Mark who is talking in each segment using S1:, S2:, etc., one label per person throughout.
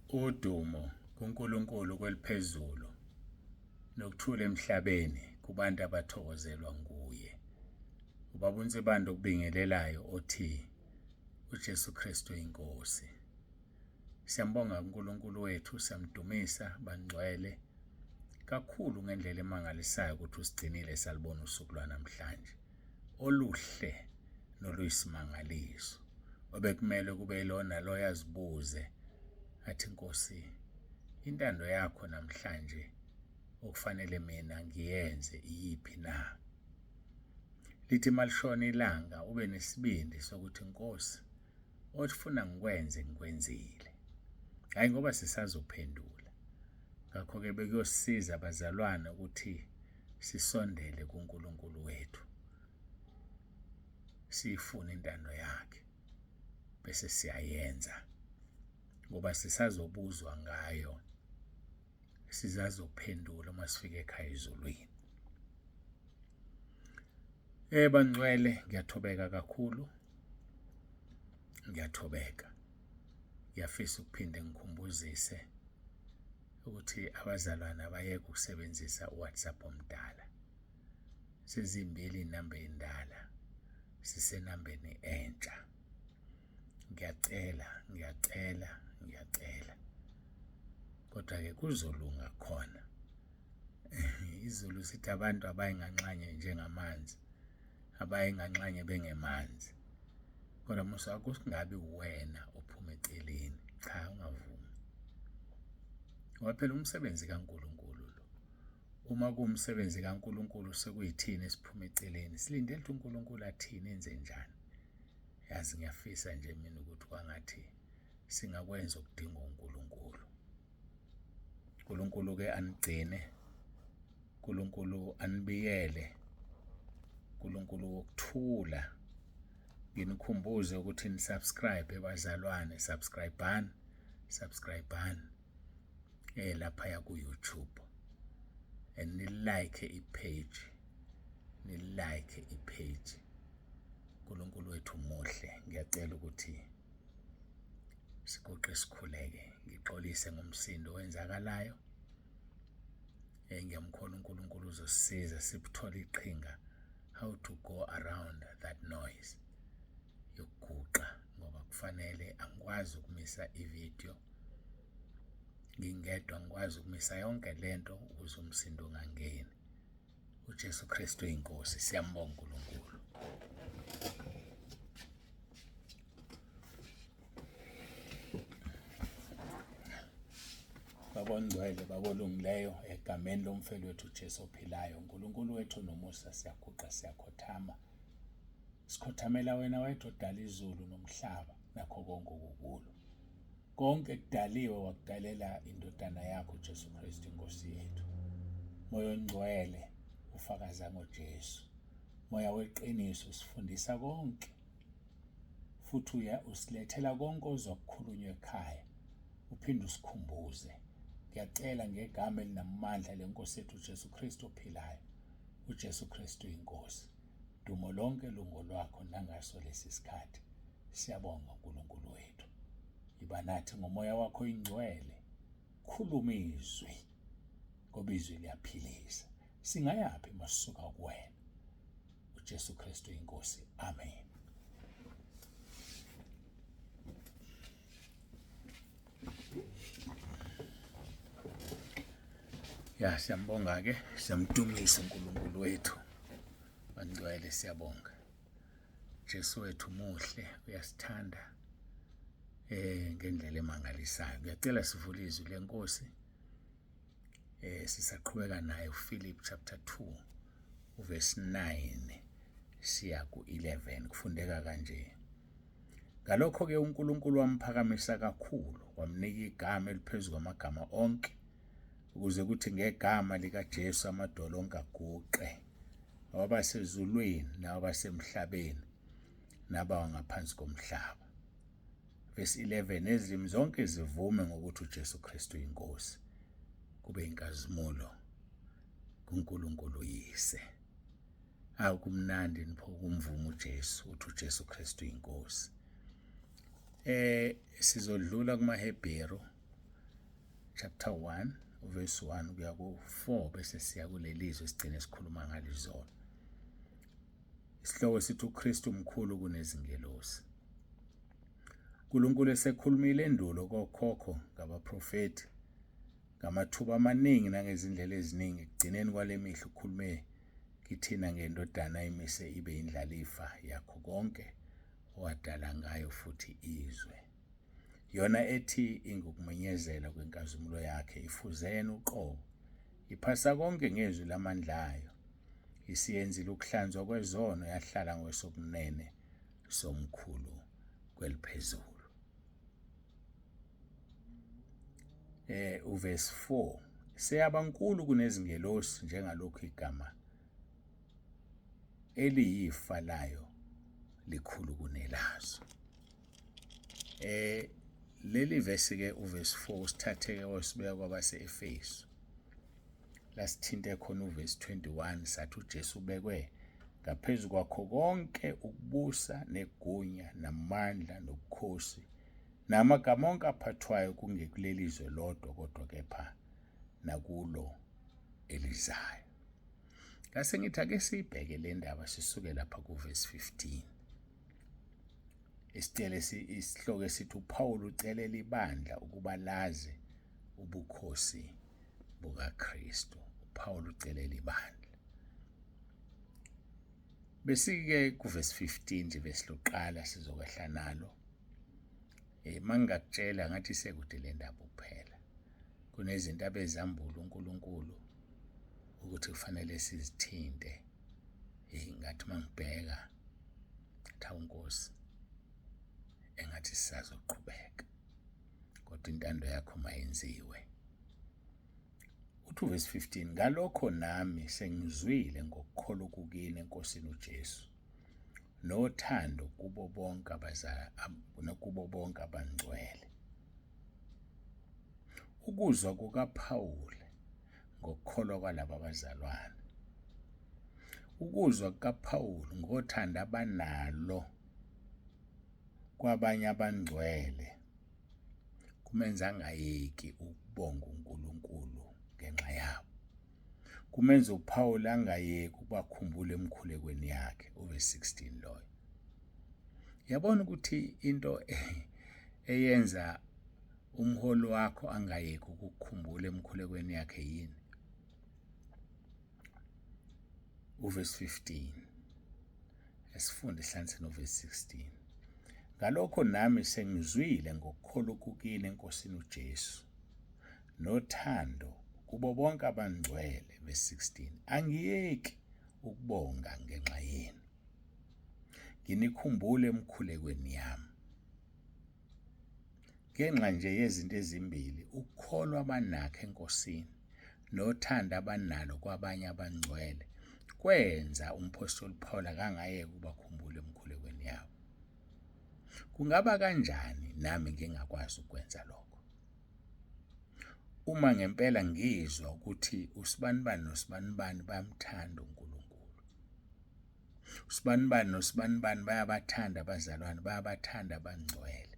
S1: Udumo kuNkulunkulu kweliphezulu nokuthula emhlabeni kubantu abathokozelwa nguye. Ubaba uNsibande okubingelelayo othi uJesu Kristu inkosi. Siyambonga uNkulunkulu wethu, siyamdumisa bangcwele kakhulu ngendlela emangalisayo ukuthi usigcinile salibona usuku lwanamhlanje oluhle noluyisimangaliso obekumele kube yilona loyo azibuze athi Nkosi intando yakho namhlanje okufanele mina ngiyenze iyiphi na? Lithi malishona ilanga ube nesibindi sokuthi Nkosi ofuna ngikwenze ngikwenzile. Hayi ngoba sisazophendula. Ngakho-ke bekuyosiza abazalwane ukuthi sisondele kuNkulunkulu wethu. Siyifune intando yakhe bese siyayenza ngoba sisazobuzwa ngayo sizazophendula uma sifika ekhaya ezulwini. Eh bangcwele ngiyathobeka kakhulu ngiyathobeka ngiyafisa ukuphinde ngikhumbuzise ukuthi abazalwane abayeke ukusebenzisa uWhatsApp omdala sezimbili inamba endala sisenambeni entsha ngiyacela ngiyacela ngiyacela kodwa-ke kuzolunga khona izulu sithi abantu abayi nganxanye njengamanzi abayi nganxanye bengemanzi kodwa musa akusingabi uwena ophuma eceleni cha ungavumi ngoba phela umsebenzi kaNkulunkulu lo uma kuwumsebenzi kaNkulunkulu sekuyithini esiphuma eceleni silindele ukuthi uNkulunkulu athini enze njani yazi ngiyafisa nje mina ukuthi kwangathi singakwenza okudingwa uNkulunkulu uNkulunkulu ke anigcine uNkulunkulu anibiyele uNkulunkulu wokuthula nginikhumbuze ukuthi nisubscribe bazalwane subscribeani subscribeani eh lapha ku YouTube and ni like i page ni like i page uNkulunkulu wethu muhle ngiyacela ukuthi siguqe sikhuleke ngixolise ngomsindo owenzakalayo eh ngiyamkhola uNkulunkulu uzosisiza sibuthola iqhinga how to go around that noise yokuguqa ngoba kufanele angikwazi ukumisa ivideo ngingedwa ngikwazi ukumisa yonke lento ukuze umsindo ungangeni uJesu Kristu inkosi siyambonga uNkulunkulu Babongcwele babolungileyo egameni lomfeli wethu uJesu ophilayo uNkulunkulu wethu nomusa siyaguqa siyakhothama sikhothamela wena wedwa odala izulu nomhlaba nakho konke okukulo Konke kudaliwe wakudalela indodana yakho Jesu Kristu inkosi yethu. Moya ongcwele ufakaza ngoJesu. Moya weqiniso usifundisa konke. Futhi uya usilethela konke ozokukhulunywa ekhaya. Uphinde usikhumbuze. Ngiyacela ngegama elinamandla lenkosi yethu uJesu Kristu ophilayo. uJesu Kristu inkosi. Dumo lonke lungolwakho nangaso lesi sikhathi. Siyabonga uNkulunkulu wethu. Yiba nathi ngomoya wakho ingcwele. Khuluma izwi ngoba izwi liyaphilisa. Singayaphi masisuka kuwena? uJesu Kristu inkosi. Amen. Ya siyambonga ke, siyamdumisa uNkulunkulu wethu. Bangcwele siyabonga. Jesu wethu muhle uyasithanda eh ngendlela emangalisayo. Ngiyacela sivule izwi lenkosi eh sisaqhubeka naye uPhilip chapter 2 uverse 9 siya ku-11 kufundeka kanje. Ngalokho-ke uNkulunkulu wamphakamisa kakhulu wamnika igama eliphezu kwamagama onke ukuze kuthi ngegama likaJesu amadolo onke aguqe wabasezulwini nawabasemhlabeni nabawangaphansi komhlaba. Verse 11 nezilimi zonke zivume ngokuthi uJesu Kristu inkosi kube inkazimulo kuNkulunkulu uyise. Awu kumnandi nipho ukumvuma uJesu uthi uJesu Kristu inkosi. Eh sizodlula kumaHebheru. chapter 1 verse 1 kuya ku-4 bese siya kuleli zwi sigcine sikhuluma ngalo izolo. Isihloko sithi uKristu mkhulu kunezingelosi. uNkulunkulu esekhulumile endulo kokhokho ngabaprofethi ngamathuba amaningi nangezindlela eziningi ekugcineni kwale mihla ukhulume kithina ngendodana ayimise ibe indlalifa yakho konke owadala ngayo futhi izwe. Yona ethi ingukumenyezela kwenkazimulo yakhe ifuze yena uqobo, iphasa konke ngezwi lamandla ayo. Isiyenzile ukuhlanzwa kwezono yahlala ngokwesokunene somkhulu kweliphezulu. Uverse 4 seyaba nkulu kunezingelosi njengalokhu igama eliyifa layo likhulu kunelazo. Leli verse ke uverse 4 usithatheke wasibeka kwabase-Efesu lasithinte khona uverse 21 sathi uJesu ubekwe ngaphezu kwakho konke ukubusa negunya namandla nobukhosi namagama onke aphathwayo kungekuleli zwe lodwa kodwa kepha nakulo elizayo. Ngase ngithi ake siyibheke le ndaba sisuke lapha kuverse 15. Isicelo isihloko esithi uPaul ucelela ibandla ukuba lazi ubukhosi bukaKristu. UPaul ucelela ibandla. Besike kuverse 15 nje besiloqala sizokwehla nalo. Mangingakutshela ngathi sekude le ndaba ukuphela. Kunezinto abezambula uNkulunkulu ukuthi kufanele sizithinte. Ngathi mangibheka thawu Nkosi engathi sisazoqhubeka kodwa intando yakho mayenziwe. Uthi uverse 15 ngalokho nami sengizwile ngokukholwa kukini eNkosini uJesu nothando kubo bonke nakubo bonke abangcwele. Ukuzwa kukaPawulu ngokukholwa kwalaba bazalwane. Ukuzwa kukaPawulu ngothando abanalo kwabanye abangcwele kumenza angayeki ukubonga uNkulunkulu ngenxa yabo. Kumenza uPawulu angayeki ukubakhumbula emkhulekweni yakhe, uverse 16 loyo. Yabona ukuthi into eyenza umholi wakho angayeki ukukukhumbula emkhulekweni yakhe yini? Uverse 15. Esifunde sihlanganise noverse 16. Ngalokho nami sengizwile ngokukholwa kukini eNkosini uJesu nothando kubo bonke abangcwele, verse 16. Angiyeki ukubonga ngenxa yenu. Nginikhumbule emkhulekweni yami. Ngenxa nje yezinto ezimbili, ukukholwa abanakho eNkosini nothando abanalo kwabanye abangcwele, kwenza umphostoli Paul akangayeki ukubakhumbula emkhulekweni yabo. Kungaba kanjani nami ngingakwazi ukwenza lokho? Uma ngempela ngizwa ukuthi usibanibani nosibanibani bayamthanda uNkulunkulu, usibanibani nosibanibani bayabathanda abazalwane, bayabathanda abangcwele,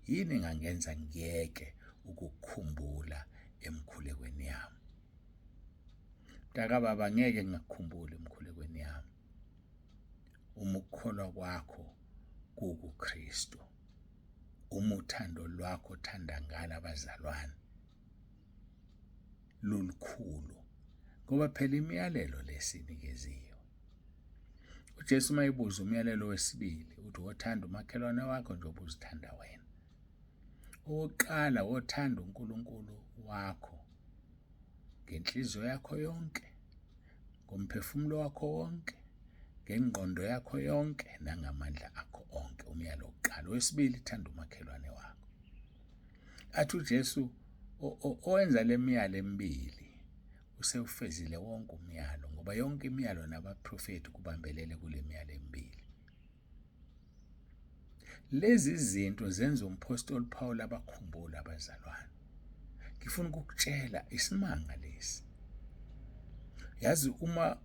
S1: yini engangenza ngiyeke ukukukhumbula emkhulekweni yami? Mntakababa, ngeke ngingakukhumbuli emkhulekweni yami uma ukukholwa kwakho kukuKristu, uma uthando lwakho othanda ngalo abazalwane lulukhulu, ngoba phela imiyalelo lesinikeziwe. uJesu uma ebuza umyalelo wesibili uthi wothanda umakhelwane wakho njengoba uzithanda wena. Owokuqala wothanda uNkulunkulu wakho ngenhliziyo yakho yonke, ngomphefumulo wakho wonke, ngengqondo yakho yonke nangamandla akho onke. Umyalo wokuqala. Owesibili, thanda umakhelwane wakho. Athi uJesu owenza le miyalo emibili usewufezile wonke umyalo, ngoba yonke imiyalo nabaprofethi kubambelele kule miyalo emibili. Lezi zinto zenza umphostoli Paul abakhumbula abazalwane. Ngifuna ukukutshela isimanga lesi. Yazi uma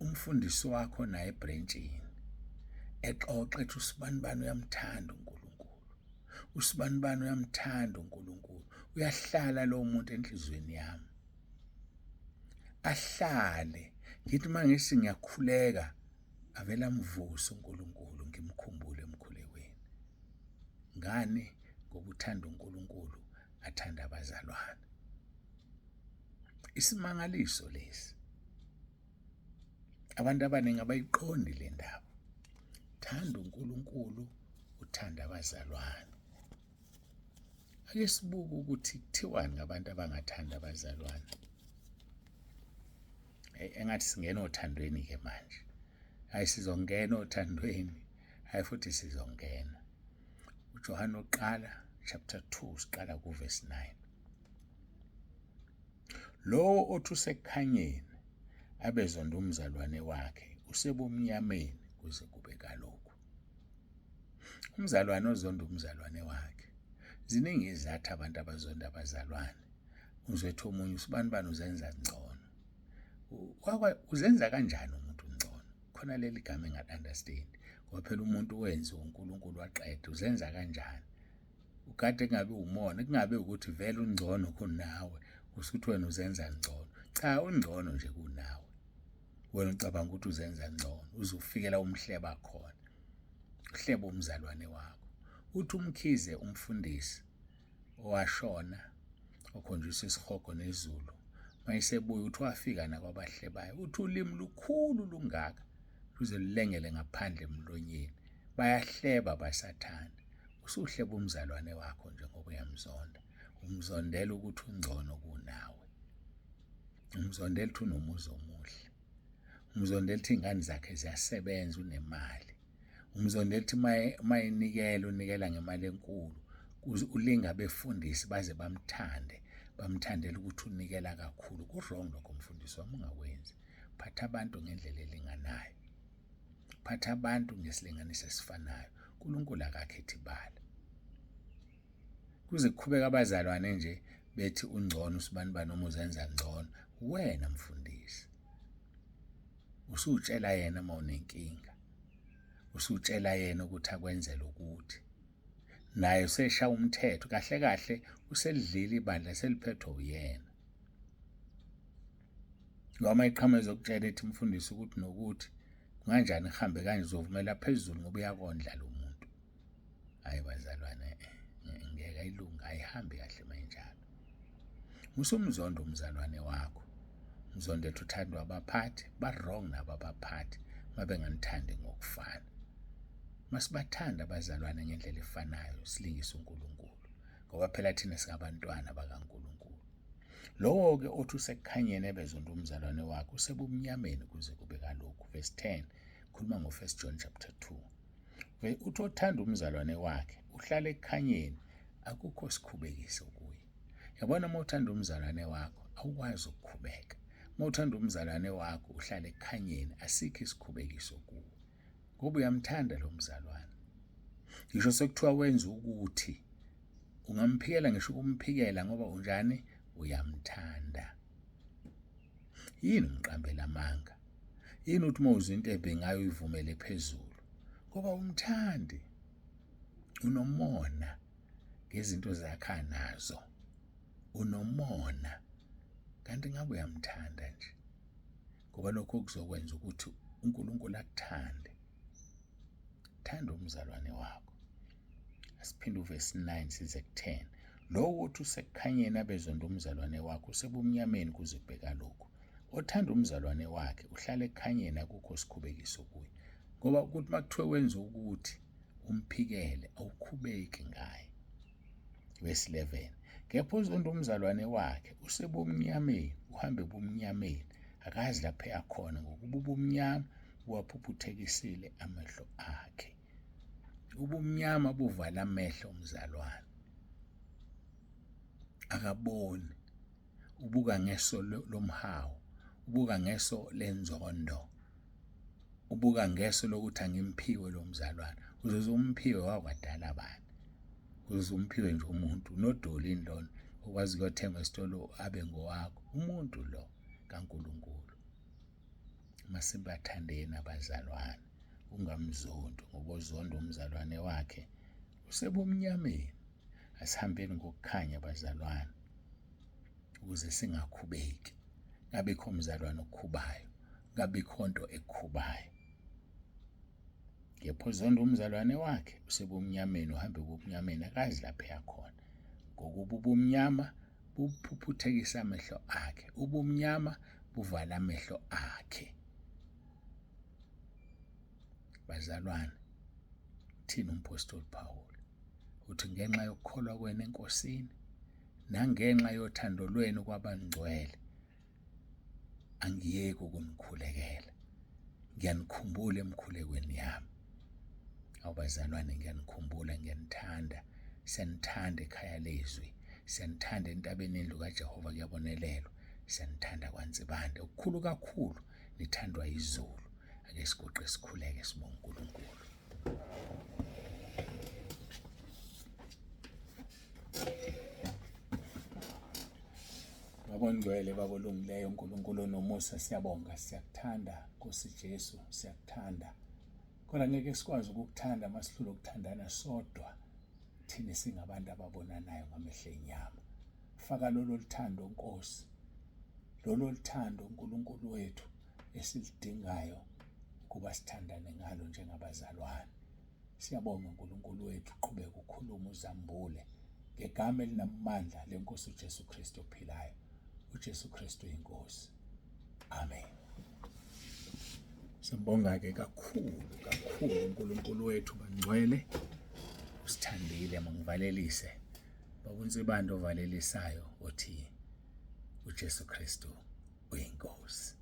S1: umfundisi wakho naye ebrentshini exoxa ethi usibanibani uyamthanda uNkulunkulu. Usibanibani uyamthanda uNkulunkulu. Uyahlala lo muntu enhlizweni yami. Ahlale ngithi uma ngithi ngiyakhuleka avele amvuse uNkulunkulu ngimkhumbule emkhulekweni. Ngani? Ngoba uthanda uNkulunkulu athanda abazalwane. Isimangaliso lesi. Abantu abaningi abayiqondi le ndaba. Thanda uNkulunkulu, uthanda abazalwane. Ake sibuke ukuthi kuthiwani ngabantu abangathandi abazalwane. Engathi singena othandweni-ke manje. Hhayi sizongena othandweni, hhayi futhi sizongena. UJohane oqala chapter 2 siqala kuvesi 9. Lowo othi usekukhanyeni abezonda umzalwane wakhe usebumnyameni kuze kube kalokhu. Umzalwane ozonda umzalwane wakhe. Ziningi izizathu abantu abazonda abazalwane. Uzwethu omunye usibanibani uzenza ngcono. Uzenza kanjani umuntu ngcono? Khona leli gama engali-understand. Ngoba phela umuntu wenziwa uNkulunkulu waqeda uzenza kanjani? Ukade kungabe umona, kungabe ukuthi vele ungcono kunawe, usuthi wena uzenza ngcono. Cha, ungcono nje kunawe. Wena ucabanga ukuthi uzenza ngcono, uzufikela umhleba khona. Uhleba umzalwane wakho. Uthi uMkhize umfundisi owashona okhonjiswa isihogo nezulu mayisebuya uthi wafika nakwabahlebayo uthi ulimi lukhulu lungaka luze lulengele ngaphandle emlonyeni bayahleba basathane usuhleba umzalwane wakho nje ngoba uyamzonda umzondela ukuthi ungcono kunawe umzondela ukuthi unomuzi omuhle umzondela ukuthi iy'ngane zakhe ziyasebenza unemali umzondela ukuthi uma enikela unikela ngemali enkulu ulinga abefundisi baze bamthande bamthandela ukuthi unikela kakhulu ku-wrong lokho mfundisi wami ungakwenzi phatha abantu ngendlela elinganayo phatha abantu ngesilinganiso esifanayo uNkulunkulu akakhethi bala kuze kuqhubeka abazalwane nje bethi ungcono usibanibani noma uzenza ngcono wena mfundisi usutshela yena uma unenkinga usutshela yena ukuthi akwenzele ukuthi naye usesha umthetho kahle kahle uselidlile ibandla seliphethwe uyena noma iqhamuka ezokutshela ethi mfundisi ukuthi nokuthi kunganjani kuhambe kanje uzovumela phezulu ngoba uyakondla lo muntu hayi bazalwane ngeke ayilunga ayihambi kahle mayinjalo usumzonda umzalwane wakho mzondethu uthandwa abaphathi ba-wrong nabo abaphathi mabenganithandi ngokufana masibathanda abazalwane ngendlela efanayo silingise uNkulunkulu ngoba phela thina singabantwana bakaNkulunkulu lowo-ke othi usekukhanyeni ebezonda umzalwane wakhe usebumnyameni kuze kube kalokhu verse 10 khuluma ngo-1 John chapter 2 Uthi othanda umzalwane wakhe uhlala ekukhanyeni akukho sikhubekiso kuye. Yabona uma uthanda umzalwane wakho awukwazi ukukhubeka. Uma uthanda umzalwane wakho uhlala ekukhanyeni asikho isikhubekiso kuwe. Ngoba uyamthanda lo mzalwane. Ngisho sekuthiwa wenza ukuthi ungamphikela ngisho ukumphikela ngoba unjani uyamthanda. Yini umqambela amanga? Yini uthi uma uzwa into embi ngayo uyivumele phezulu? Ngoba umthandi unomona ngezinto zakhe anazo. Unomona kanti ngabe uyamthanda nje. Ngoba lokho kuzokwenza ukuthi uNkulunkulu akuthande. Thanda umzalwane wakho. Asiphinde uvesi 9 size ku-10. Lowo othi usekukhanyeni abezonda umzalwane wakhe usebumnyameni kuze kubheka lokhu. Othanda umzalwane wakhe uhlala ekukhanyeni akukho sikhubekiso kuye. Ngoba ukuthi makuthiwe wenza ukuthi umphikele awukhubeki ngaye. Verse 11. Kepha ozonda umzalwane wakhe usebumnyameni, uhambe ebumnyameni, akazi lapho eyakhona ngokuba ubumnyama buwaphuphuthekisile amehlo akhe. Ubumnyama buvala amehlo umzalwane. Akaboni. Ubuka ngeso lomhawu, ubuka ngeso lenzondo. Ubuka ngeso lokuthi angimphiwe lo mzalwane. Uzoze umphiwe wakwadala bani? Uzoze umphiwe nje umuntu unodoli lona okwazi ukuyothenga esitolo abe ngowakho. Umuntu lo kaNkulunkulu. Masibathandeni abazalwane. Ungamzondi ngoba ozonda umzalwane wakhe Usebumnyameni. Asihambeni ngokukhanya bazalwane ukuze singakhubeki. Ngabikho mzalwane okhubayo, ngabikho nto ekhubayo. Kepha uzonda umzalwane wakhe usebumnyameni, uhamba ebumnyameni, akazi lapho eya khona. Ngokuba ubumnyama buphuphuthekisa amehlo akhe, ubumnyama buvala amehlo akhe. Bazalwane, uthini umphostoli Pawulu? Uthi ngenxa yokukholwa kwenu eNkosini nangenxa yothando lwenu kwabangcwele angiyeki ukunikhulekela. Ngiyanikhumbula emkhulekweni yami. Awu bazalwane, ngiyanikhumbula, ngiyanithanda. Siyanithanda ekhaya lezwi. Siyanithanda entabeni endlu kaJehova kuyabonelelwa. Siyanithanda kwaNsibande. Okukhulu kakhulu nithandwa izulu. Ake siguqe sikhuleke sibonge uNkulunkulu. Baba ongcwele, Baba olungileyo, uNkulunkulu onomusa, siyabonga, siyakuthanda, Nkosi Jesu, siyakuthanda. Kodwa ngeke sikwazi ukukuthanda uma sihlulwa ukuthandana sodwa, thina singabantu ababonanayo ngamehlo enyama. Faka lolo luthando, Nkosi, lolo luthando, uNkulunkulu wethu, esilidingayo ukuba sithandane ngalo njengabazalwane. Siyabonga uNkulunkulu wethu, uqhubeke ukhulume uzambule ngegama elinamandla lenkosi uJesu Kristu ophilayo. UJesu Kristu inkosi. Amen. Sibonga ke kakhulu kakhulu uNkulunkulu wethu bangcwele usithandile mangivalelise babunsibando ovalelisayo othi uJesu Kristu uyinkosi.